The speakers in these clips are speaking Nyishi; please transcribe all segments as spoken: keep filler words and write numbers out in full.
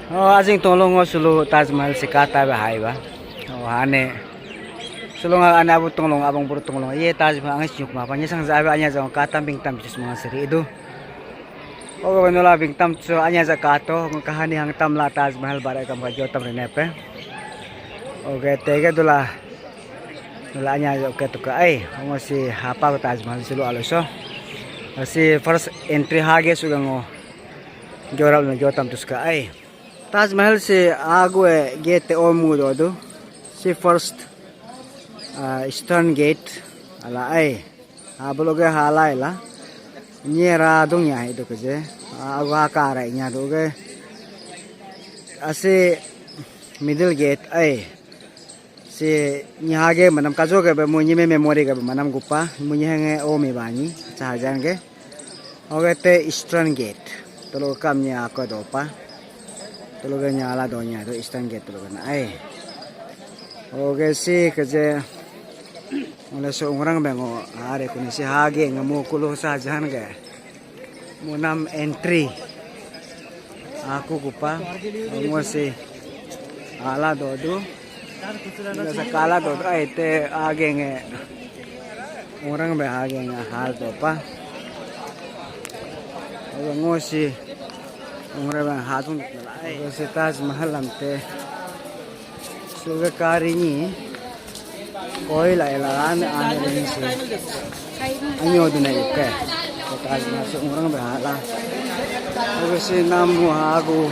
Oh, ajing tolong ngo sulu Taj Mahal si kata ba hai ba. Oh, ane. Sulu nga ane abu tolong, abang buru tolong. Ye Taj Mahal angis nyuk ma pa. Nyesang za ba anya jang kata bingtam jis manga seri itu. Oh, nula bingtam so anya za kato, kahani hang tam la Taj Mahal bara kam ka jotam rene pe. Oke, tege dula. Nula anya za oke tuka ai. Ngo si hapa Taj Mahal sulu alo so. Si first entry hage suga ngo. Jorap na jotam tuska ai. Taj Mahal si agu e gate om ngu dodu. Si first, ah, eastern gate ala ai. Abloge halai la. Nyera dung ya hidu keje. Agu akara nya duge. Asi middle gate ai. Si nyihage manam kajo ke be munyi me memory ke be manam gupa munyi henge o me bani sahajan ke. Oke te eastern gate. Tolo kam nyi ako dopa. Tolo ke nyala donya do eastern gate tolo ke na ai. Oke si keje. Ole so ungrang bengo are kuni si hage ngamu kulo sahajan ke. Munam entry. Aku kupa, ngosi ala dodu. Nasa kala dodu ai te agenge. Orang be agenge hal dopa. Ngosi orang be hatung ngosi Taj Mahal lam te. Suga kari ni koi la ila ane ane ni si anyo dina ipe. Kota na su orang berhala. Oke si namu hagu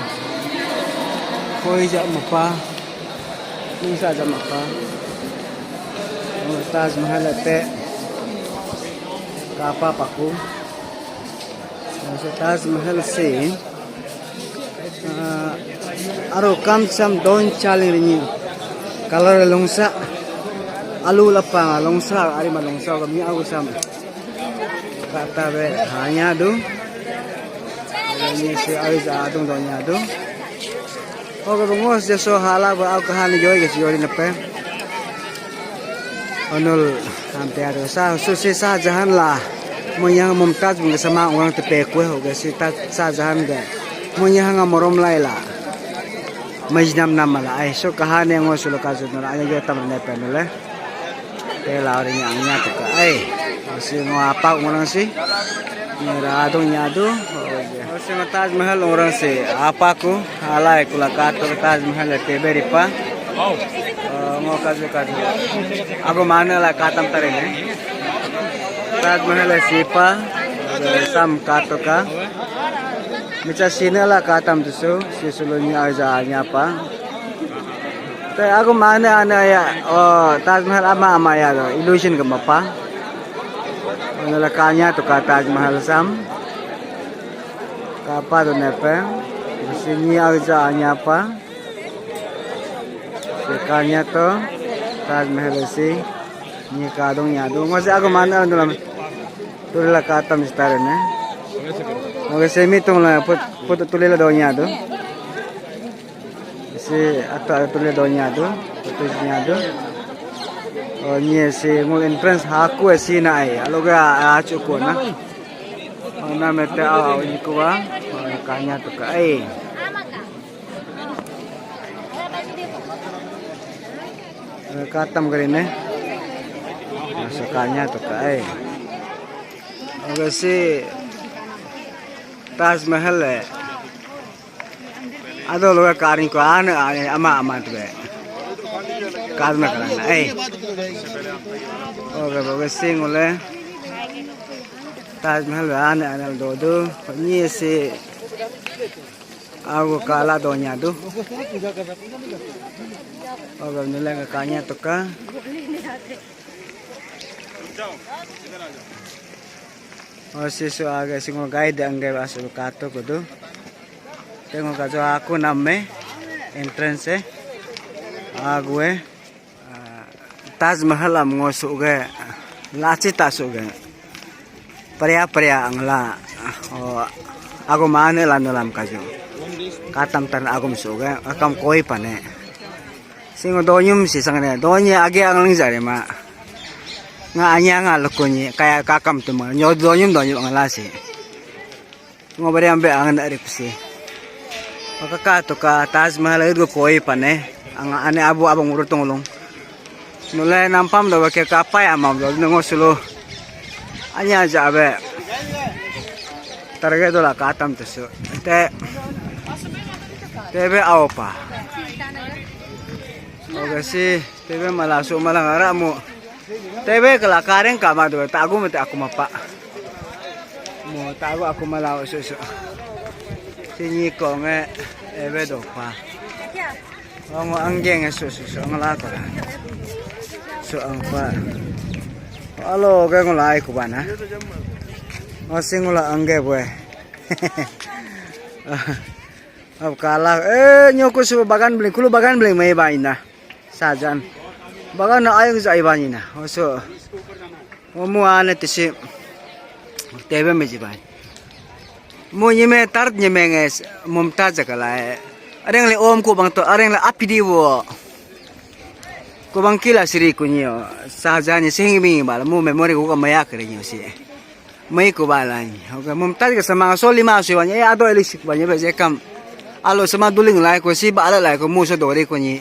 koi ja mapa. Nisa ja mapa. Taj Mahal te kapa paku. Taj Mahal si Ah, aro kam sam don chaling rini. Color longsa. Alu lapang longsa, ari ma longsa kami aku sam. Kata be hanya du. Ini si ari sa adung donya du. Oke bungos jeso hala ba aku kahani joi ke si joi nepe. Onul ampe ado sa susi Shah Jahan la munyang Mumtaz bung sama orang tepe kue hoga si Shah Jahan ga munyang nga morom lai la majnam nama la ai so kahane ngo sulo kazu nora anya jo tam ne penule te la ori nya anya tuka ai si ngo apa orang si ni radung nyadu. Sima Taj Mahal orang si apa ku alai kula katur Taj Mahal te beri pa. Eh, ngo kazu kazu. Aku mana la katam tari ne. Taj Mahal si pa sam katuka. Micha sina la katam tusu si sulunya aja nyapa. Te aku mana ana ya oh Taj Mahal ama ama ya do illusion ke mapa. Mana la kanya tuka Taj Mahal sam. Kapa tu nepe. Sini aja nyapa. Sekanya to Taj Mahal si ni kadung nyadu. Masih aku mana dalam tulila katam setara ne. Oke semi tung la put put tulila dong nyadu. Si ata tulila dong nyadu. Putus nyadu. Oh ni si mul entrance haku si na ai. Aloga acu ko na. Mana mete au ni kuwa. Kanya tuka ai. Eh, katam kari ne. Masukanya tuka ai. Oke si Taj Mahal eh. Ado loga karing ko ane ane ama ama tu be. Karna karang ai. Oke oke sing ole. Taj Mahal ane ane dodu. Ni si Aku kala donya tu. Oke nilai ke kanya tuka. Oh sisu aga singo guide angge basu kato kudu. Tengo kajo aku namme entrance eh. Agu eh. Ah, Taj Mahal am ngo suge lachi ta suge. Pria pria angla oh, agum ane la nulam kaju. Katam tan agum suge akam koi pane. Singo donyum si sangne donye age angling jare ma. Nga anya nga lukunyi kaya kakam tu ma nyo donyum donyum angla si. Ngo bari ambe angan ari psi. Kaka tuka Taj Mahal itu koi pane. Ang ane abu abang uru tunglung. Nule nampam do ke kapai amam do nungo sulu. Anya jabe. Target dola katam tusu. Te tebe aopa. Oke si tebe mala su mala ngara mu. Tebe kala kareng kama do tagu mate aku mapa. Mu tagu aku mala su su. Sini konge ebe dopa. Ngo anggeng su su su ngala ko. Su angpa. Alo ke ngula ai kubana. Ngo singula angge bue. Ab kala eh nyoko su bagan beli kulu bagan beli mai ba ina. Sajan. Bagan na ayung sa ai ba ina. Oso. Omu ane tisi. Tebe meji ba. Mu nyime tart nyime nges Mumtaz kala. Areng le om ku bang to areng le apidi wo. Ku bang kila siri kunyo. Sajan ni sing mi bala mu memory ku ka maya kere nyo si. Mai ku bala ni. Oke Mumtaz ke sama so lima so wanya eh ado elisik banya be je kam. Alo sama duling lai ko si bala lai ko mu so dori ko ni.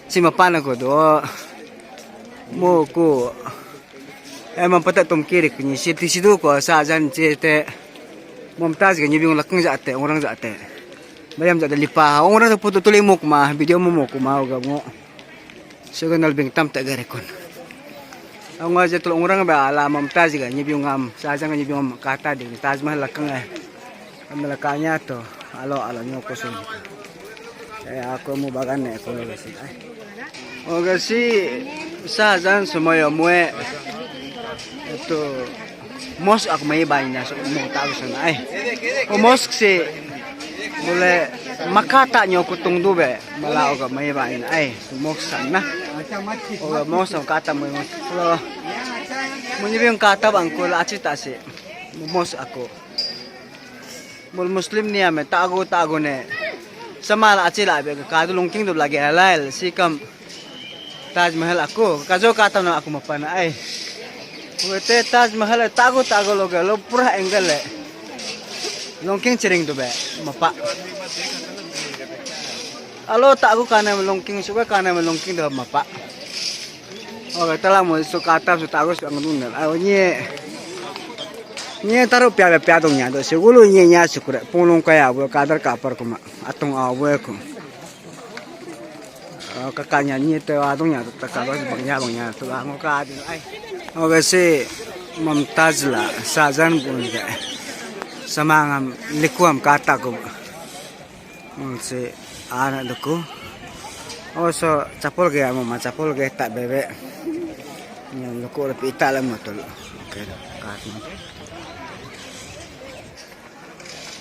Si mapana ko do. Mu ku. Emang pata tum kiri kunyi si ti sidu ko Sajan si te. Mumtaz ke nyibing lakang ja te orang ja te. Bayam ja te lipa orang tu putu tuli muk ma video mu muk ma ga mu. Sugan nal bing tam te gare kun. Ang aja tul orang ba ala Mumtaz ke nyibing am Sajan ke nyibing am kata di Taj Mahal lakang eh. Kami lakanya to alo alo nyoko sun. Eh aku mu bagan ne ko lo si. Oke si Sajan semoyo mue itu mosque aku mai baina so mo tahu sana ai. O mosque si boleh makata nyoko tung dube mala oga mai baina ai mosque sana. Oga mosque kata mai mosque lo. Munyi bing kata bangkul aci tasi mosque aku. Mul Muslim ni ame tagu tagu ne. Samal aci la be kadu lungking du lagi halal sikam Taj Mahal aku kajo kata na aku mapa na ai. Wete Taj Mahal tagu tagu lo galo pura angle le. Lungking cering du be mapa. Alo tagu kana lungking suka kana lungking du mapa. Oke, telah mau su kata su tagus ang nunel. Ayo nye. Nye taruh pia pia dong nya do si gulu nye nya sukure punglung kaya bu kadar kapar kuma atung awe ku. Kakaknya nye te adung nya tak kabar bang nya bang nya tu ango ka adil ai. Oke si Mumtaz la Sajan pun ke. Samangam likuam kata ku. Mungsi anak duku. Oh so chapol ge amo ma chapol ge tak bebe. Yang duku le pita le motul. Oke, kat mo.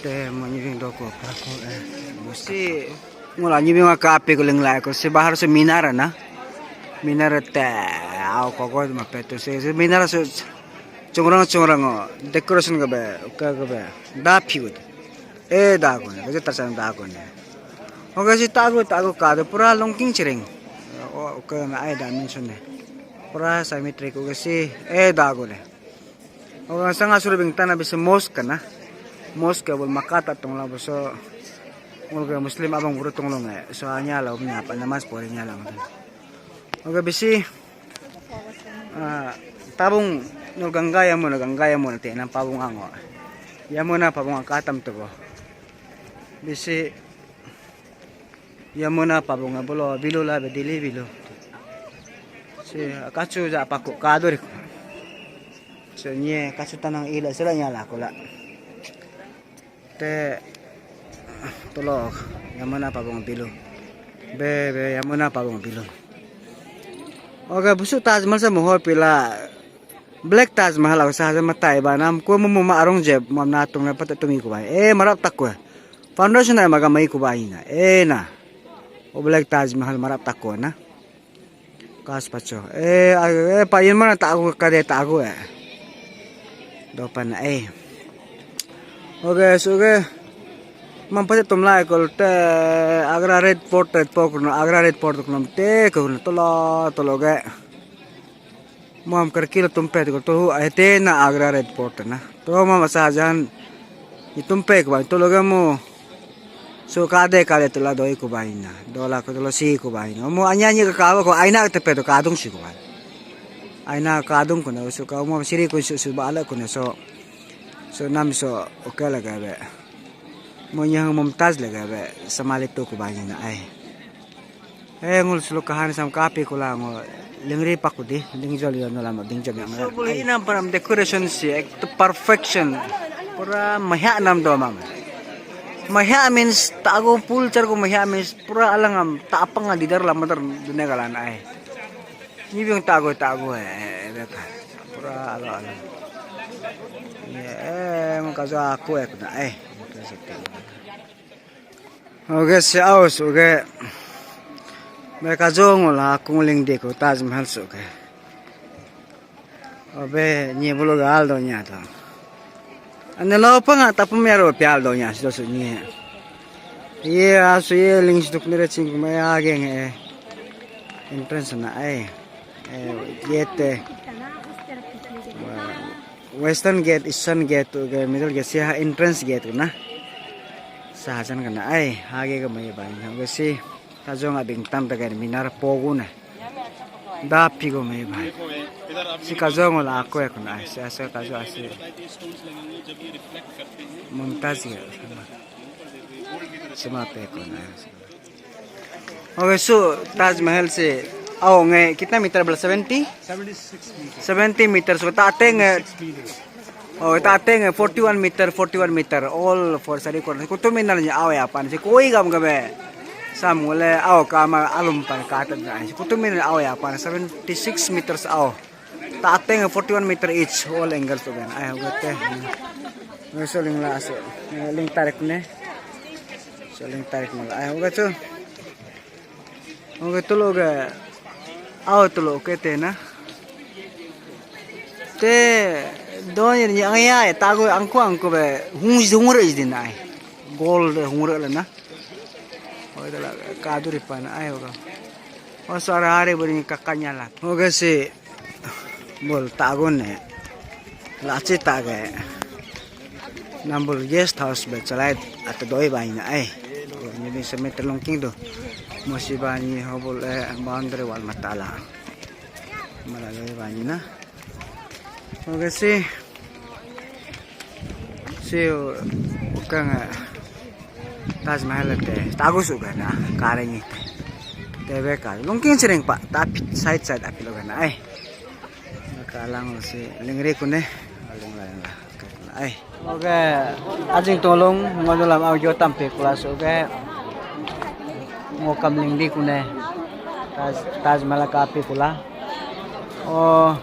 Te mo nyibing doko pako eh. Musi ngula nyibing ka api ko lenglai ko se bahar se minar na. Minar te au ko ko ma peto se minar se chungrang chungrang decoration ke be ke be da piut. Eh, dagun, kaje tarsan dagun. Oke si tagu tagu kadu pura longking chiring. Oke na ai da mention ne. Pura symmetric oke si eh dagu le. Oke sanga suru bing tana bisi mosque na. Mosque bul makata tongla buso. Oke Muslim abang buru tonglo ngai. So anya la umnya apa namas pori nya la. Oke bisi Ah, tabung nul Ganga Yamuna, Ganga Yamuna te nam pabung ango. Yamuna pabung angka atam tubo. Bisi Yamuna pabung bolo bilu la be dili bilu. Si kachu ja paku kaduri. So nye kachu tanang ila sila nyala kula. Te tolok Yamuna pabong bilu. Be be Yamuna pabong bilu. Oke busuk Taj Mahal sa mohor pila. Black Taj Mahal aku sahaja matai ba nam ku mumu ma arung je mam natung na pata tumi ku bai. Eh marap tak ku. Foundation ai maga mai ku bai na. Eh na. O Black Taj Mahal marap tak ku na. Kas pacho. Eh, eh, pa yin mana tagu kade tagu eh. Dopan eh. Oke, suge. Mampate tumlai kol te Agra Red Fort, Red Fort kuno, Agra Red Fort kuno te kuno tolo tolo ge. Mam kerkil tumpe ko to ai te na Agra Red Fort na. To mam sajan itumpe ko to lo ge mo. So kade kade tula doi kubaina, dola ko tula si kubaina. Omo anya anya ka kawa ko aina tepe to kadung si kubaina. Aina kadung kuna so ka omo siri kun su su bala kuna so. So nam so oke lagabe. Mo nyang Mumtaz lagabe samali to kubaina ai. Eh, ngul suluk kahan sam kapi kula ngo lingri pakudi, lingjol yo nolama, lingjol yang. So bulu inam param decoration si, ek to perfection. Pura mahya nam do mam. Mahya means tago pul chargo mahya means pura alangam tapang di dar lama dar dunia galan ai. Ni biang tago tago eh, eh, eh, pura alo alo. Ya, eh, makazo aku eh kuna eh. Oke, si aus, oke. Mereka jong lah aku nguling di ko Taj Mahal su ke. Obe, nyi bulu gal do nya to. Ane lo pa nga tapum ya ro pial do nya, si do su nyi. Ye, asu ye, ling si tuk nere ching kuma ya geng eh. Entrance na ai. Eh, gate eh. Western gate, eastern gate, tu ke middle gate si ha entrance gate kuna. Sahajan kana ai, hage ke mai bai. Hage si kajong abing tam ta ke minar pogu na. Da pigo mai bai. Si kajong la ko ya kuna ai. Si asa kajong asi. Mumtaz ya. Sima pe kuna. Okay, so Taj Mahal se ao nge kitna meter bala? Seventy? Seventy meter. So ta ateng nge, oh, ta ateng nge forty-one meter, forty-one meter. All four side corner. Kutub Minar ni ao ya pan. Si koi gam gabe. Sam ngule ao kama alum pan kata na. Si Kutub Minar ao ya pan. Seventy-six meters ao. Ta ateng forty-one meter each, all angles to gan. Ai, hoga te. Ngeso ling la aso. Ling tarik ne. So ling tarik ne. Ai, hoga tu. Hoga tu lo ga. Ao tu lo ke te na. Te don ni ang ya tago angko angko be hung hung re din ai. Gol hung re na. Hoga la kaduri pan ai hoga. O sara hari buri kakanya la. Hoga si. Bol tagun ne. Lachi tage. Nambul guest house be chalai at doi bai na ai. Ni bin semet longking do. Mosi bani hobul eh boundary wall matala. Mala doi bai na. Okay si. Si kang Taj Mahal te tagus uga na kareng ite. Tebe ka lungking sering pa tapi side side api lo gana ai. Kalang si lingri kune. Ling la ling la. Ai. Okay. Ajing tolong ngodolam audio tampe kula so okay. Ngokam lingdi kune. Taj Taj Mahal ka api kula. Oh.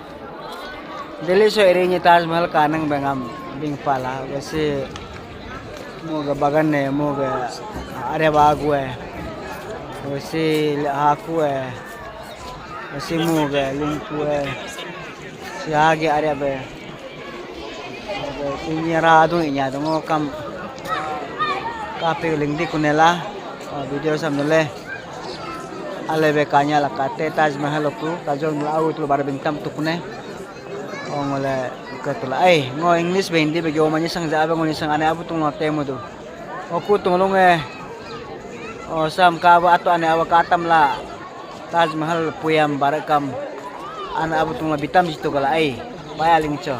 Delhi so iri ni Taj Mahal kanang bengam bing pala. Wesi mo ga bagan ne mo ga are bagu eh. Wesi haku eh. Wesi mo ga lingku eh. Si hagi are be. Wesi ni radung inya dong kam. Kapi lingdi kunela. Video sam nule. Ale be kanya la kate Taj Mahal ku kajol mula au tu bar bintam tukune. Ong le ketula ai ngo English be Hindi be gyo mani sang ja be ngo ni sang ane abu tung lo temu tu. Oku tung lo nge. O sam ka ba atu ane awa katam la Taj Mahal puyam barakam ane abu tung lo bitam jitu kala ai. Paya lingcho.